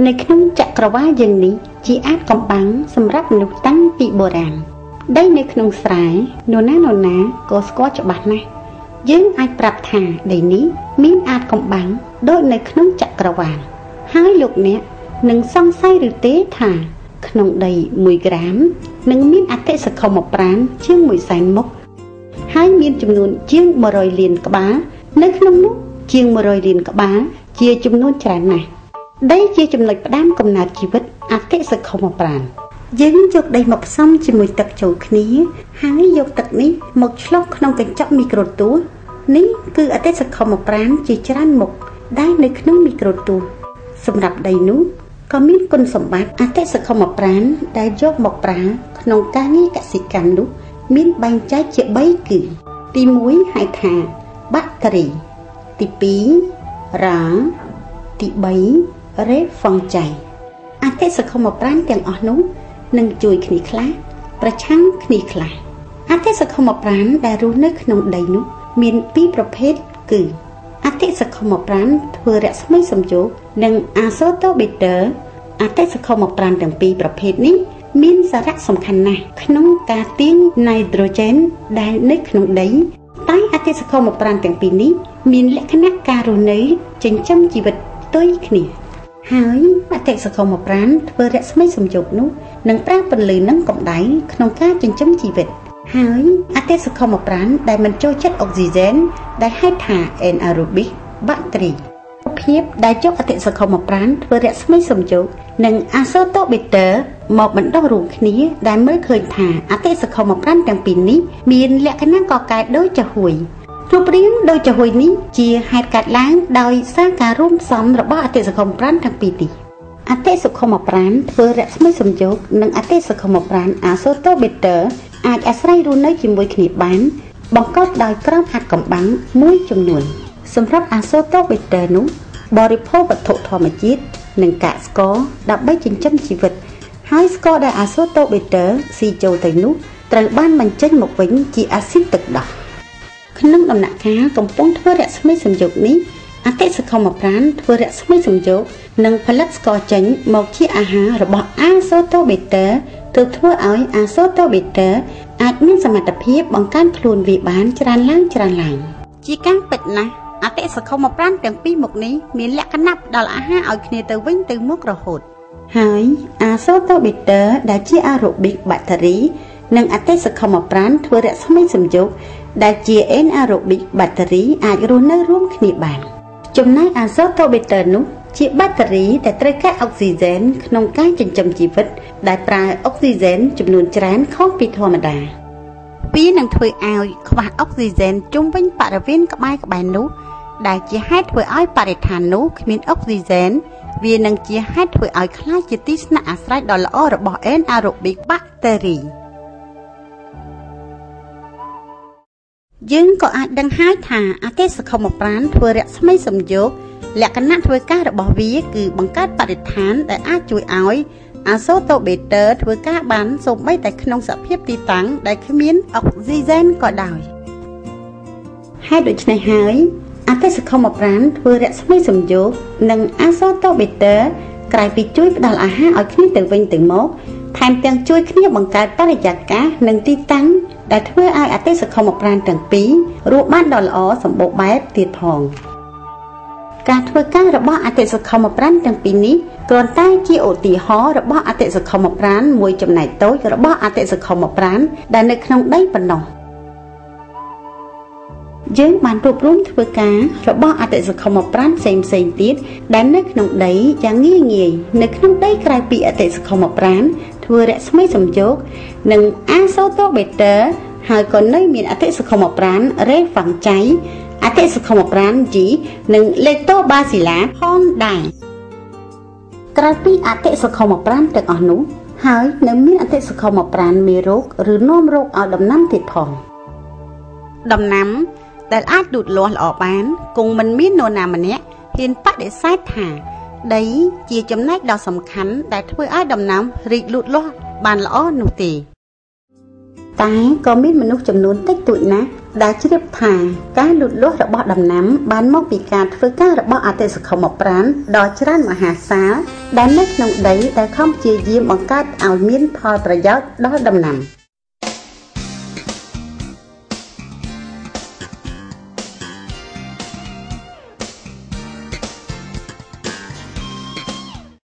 នៅក្នុងចក្រវាលយើងនេះជាអាចកំបាំងសម្រាប់មនុស្សតាំងពីបុរាណដីនៅក្នុងស្រែនរណាក៏ស្គាល់ច្បាស់ណាស់យើងអាចប្រាប់ថាដីនេះមានអាចកំបាំងដូចនៅក្នុងចក្រវាលហើយលោកអ្នកនឹងសង្ស័យឬទេថាក្នុងដី1ក្រាមនឹងមានអតិសខមប្រាណជាង1សែនមុខហើយមានចំនួនជាង100លានក្បាលនៅក្នុងនោះជាង100លានក្បាលជាចំនួនច្រើនណាស់ដីជាចំណុចផ្ដើមកំណើតជីវិតអតិសខមប្រាណយើងយកដីមកផ្សំជាមួយទឹកចូលគ្នាហើយយកទឹកនេះមកឆ្លុះក្នុងកញ្ចក់មីក្រូទស្សន៍នេះគឺអតិសខមប្រាណជាច្រើនមុខដែលនៅក្នុងមីក្រូទស្សន៍សម្រាប់ដីនោះក៏មានគុណសម្បត្តិអតិសខមប្រាណដែលយកមកប្រើក្នុងការងារកសិកម្មនោះមានបែងចែកជា3គឺទី1ហៅថាបាក់តេរីទី2រ៉ាទី3រេហ្វង់ចៃអតិសខមប្រាណទាំងអស់នោះនឹងជួយគ្នាខ្លះប្រឆាំងគ្នាខ្លះអតិសខមប្រាណដែលរស់នៅក្នុងដីនោះមានពីរប្រភេទគឺអតិសខមប្រាណធ្វើរស្មីសំយោគនិងអាសូតូបេទ័រអតិសខមប្រាណទាំងពីរប្រភេទនេះមានសារៈសំខាន់ណាស់ក្នុងការទាញណៃត្រូហ្សែនដែលនៅក្នុងដីតែអតិសខមប្រាណទាំងពីរនេះមានលក្ខណៈការរស់នៅចិញ្ចឹមជីវិតផ្ទុយគ្នាហើយអតិសខមប្រាណធ្វើរស្មីសំយោគនោះនឹងប្រើពន្លឺនិងកម្ដៅក្នុងការចិញ្ចឹមជីវិតហើយអតិសខមប្រាណដែលមិនចូលចិត្តអុកស៊ីហ្សែនដែលហៅថា anaerobic បាក់តេរីភាពដែលយកអតិសខមប្រាណធ្វើរស្មីសំយោគនិងអាសូតូបេទ័រមកបណ្ដុះរួមគ្នាដែលមើលឃើញថាអតិសខមប្រាណទាំងពីរនេះមានលក្ខណៈកកែដូចចាហួយរូបរាងដូចចាហួយនេះជាហេតុកើតឡើងដោយសារការរួមផ្សំរបស់អតិសខមប្រាណទាំងពីរនេះអតិសខមប្រាណធ្វើរស្មីសំយោគនិងអតិសខមប្រាណអាសូតូបេទ័រអាចអាស្រ័យរស់នៅជាមួយគ្នាបានបង្កប់ដោយក្រោមអាចកំបាំងមួយចំនួនសម្រាប់អាសូតូបេទ័រនោះបរិភោគវត្ថុធម្មជាតិនិងកាកស្ករដើម្បីចិញ្ចឹមជីវិតហើយស្ករដែលអាសូតូបេទ័រស៊ីចូលទៅនោះត្រូវបានបញ្ចេញមកវិញជាអាស៊ីតទឹកដោះក្នុងដំណាក់កាលកំពុងធ្វើរស្មីសំយោគនេះអតិសខមប្រាណធ្វើរស្មីសំយោគនិងផលិតស្ករចេញមកជាអាហាររបស់អាសូតូបេទ័រទើបធ្វើឲ្យអាសូតូបេទ័រអាចមានសមត្ថភាពបង្កើនខ្លួនវាបានច្រើនឡើងច្រើនឡើងជាការពិតណាស់អតិសខមប្រាណទាំងពីរមុខនេះមានលក្ខណៈផ្ដល់អាហារឲ្យគ្នាទៅវិញទៅមករហូតហើយអាសូតូបេទ័រដែលជាអារ៉ូប៊ិកបាក់តេរីនិងអតិសខមប្រាណធ្វើរស្មីសំយោគដែលជា anaerobic បាក់តេរីអាចរស់នៅរួមគ្នាបានចំណែកអាសូតូបេទ័រនោះជាបាក់តេរីដែលត្រូវការអុកស៊ីហ្សែនក្នុងការចិញ្ចឹមជីវិតដែលប្រើអុកស៊ីហ្សែនចំនួនច្រើនខុសពីធម្មតាវានឹងធ្វើឲ្យខ្វះអុកស៊ីហ្សែនជុំវិញបរិវេណក្បែរៗនោះដែលជាហេតុធ្វើឲ្យបរិស្ថាននោះគ្មានអុកស៊ីហ្សែនវានឹងជាហេតុធ្វើឲ្យក្លាយជាទីស្នាក់អាស្រ័យដ៏ល្អរបស់ anaerobic បាក់តេរីយើងក៏អាចដឹងហើយថាអតិសខមប្រាណធ្វើរស្មីសំយោគលក្ខណៈធ្វើការរបស់វាគឺបង្កើតបរិស្ថានដែលអាចជួយឲ្យអាសូតូបេទ័រធ្វើការបានសូម្បីតែក្នុងសភាពទីតាំងដែលគ្មានអុកស៊ីហ្សែនក៏ដោយហេតុដូច្នេះហើយអតិសខមប្រាណធ្វើរស្មីសំយោគនិងអាសូតូបេទ័រក្រៅពីជួយផ្ដល់អាហារឲ្យគ្នាទៅវិញទៅមកថែមទាំងជួយគ្នាបង្កើតបរិយាកាសនិងទីតាំងដែលធ្វើឲ្យអតិសខមប្រាណទាំងពីររស់បានដ៏ល្អសម្បូរបែបទៀតផងការធ្វើការរបស់អតិសខមប្រាណទាំងពីរនេះគ្រាន់តែជាឧទាហរណ៍របស់អតិសខមប្រាណមួយចំណែកតូចរបស់អតិសខមប្រាណដែលនៅក្នុងដីប៉ុណ្ណោះយើងបានរួបរួមធ្វើការរបស់អតិសខមប្រាណផ្សេងៗទៀតដែលនៅក្នុងដីយ៉ាងងាយងាយនៅក្នុងដីក្រៅពីអតិសខមប្រាណធ្វើរស្មីសំយោគនិងអាសូតូបេទ័រហើយក៏នៅមានអតិសខមប្រាណរេហ្វាំងចៃអតិសខមប្រាណជីនិងលេតូបាស៊ីឡាផងដែរក្រៅពីអតិសខមប្រាណទាំងអស់នោះហើយនៅមានអតិសខមប្រាណមេរោគឬនាំរោគឲ្យដំណាំទៀតផងដំណាំដែលអាចលូតលាស់ល្អបានគង់មិនមាននរណាម្នាក់ហ៊ានបដិសេធថាដីជាចំណែកដ៏សំខាន់ដែលធ្វើឲ្យដំណាំរីកលូតលាស់បានល្អនោះទេតែក៏មានមនុស្សចំនួនតិចតួចណាស់ ដែលជ្រាបថាការលូតលាស់របស់ដំណាំបានមកពីការធ្វើការរបស់អតិសខមប្រាណដ៏ច្រើនមហាសាលដែលនៅក្នុងដីដែលខំព្យាយាមបង្កើតឲ្យមានផលប្រយោជន៍ដល់ដំណាំ។